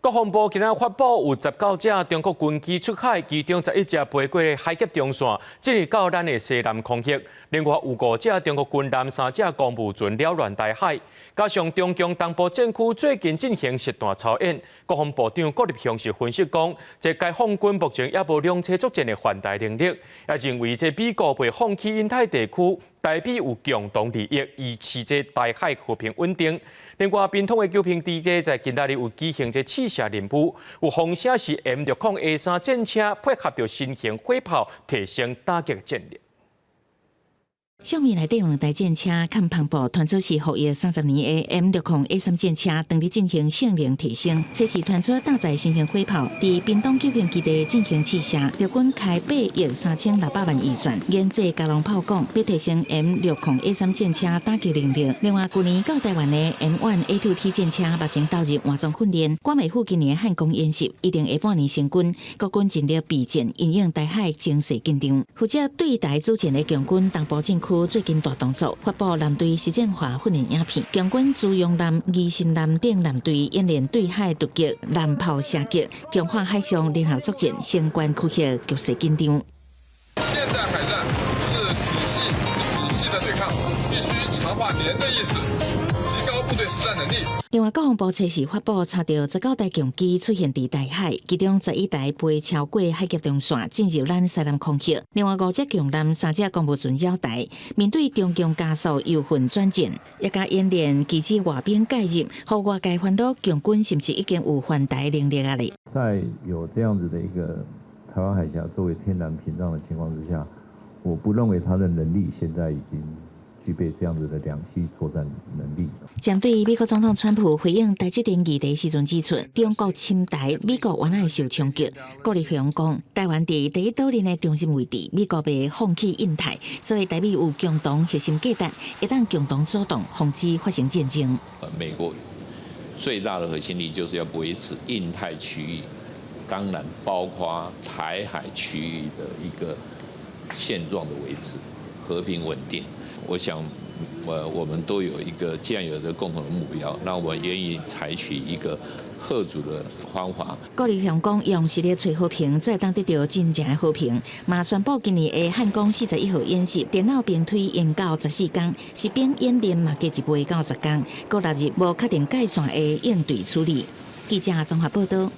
國防部今仔發布有19隻中國軍機出海，其中11隻飛過海峽中線，進入到咱的西南空域。另外有五隻中國軍艦、三隻公務船擾亂台海。加上中共東部戰區最近進行實彈操演，國防部長郭立雄是分析講，這解放軍目前猶無兩棲作戰的環台能力，也認為這美國袂放棄印太地區，台美有共同利益，維持這台海和平穩定。另外，屏東的九評基地在今仔日有舉行這試射任務，有風聲是 M60 A3戰車配合著新型火炮，提升打擊戰力。相片內底有兩台戰車，看旁部傳出是服役30年的 M60 A3戰車，當佇進行性能提升。測試傳出搭載新型火炮，佇屏東九評基地進行試射。陸軍開8億3600萬預算研製加農炮管，欲提升 M60 A3戰車打擊能力。另外，舊年到台灣的 M1A2T 戰車目前投入換裝訓練，趕袂赴今年漢光演習，一定下半年成軍。國軍盡力備戰，因應台海情勢緊張。負責對台主戰的共軍東部戰區最近大動作，發布艦隊實戰化訓練影片，共軍朱鎔艦、義新艦等艦隊演練對海突擊、艦炮射擊，強化海上聯合作戰，相關區域局勢緊張。現代海戰是體系體系的對抗，必須強化連的意識，提高部隊實戰能力。另外，國防部測試發布查著19台共機出現佇台海，其中11台飛超過海峽中線，進入咱西南空域。另外五隻共艦、三隻公務船繞台，面對中共加速由混轉戰，也共演練機制外兵介入，予外界煩惱共軍是毋是已經有環台能力啊？咧，在有這樣子的一個台灣海峽作為天然屏障的情況之下，我不認為他的能力現在已經具備這樣子的兩棲作戰能力。針對美國總統川普回應台積電議題時陣指出，中國侵台，美國原來會受衝擊。郭立雄講，台灣佇第一島鏈的中心位置，美國袂放棄印太，所以台美有共同核心價值，會當共同主動防止發生戰爭。美國最大的核心利益就是要維持印太區域，當然包括台海區域的一個現狀的維持，和平穩定。我想，我們都有一個，既然有這個共同的目標，那我們願意採取一個嚇阻的方法。郭立雄講，用實力揣和平，才會當得著真正的和平。嘛宣布今年的漢光41號演習，電腦兵推延到14天，實兵演練嘛加一倍到10天，閣納入無確定界線的應對處理。記者綜合報道。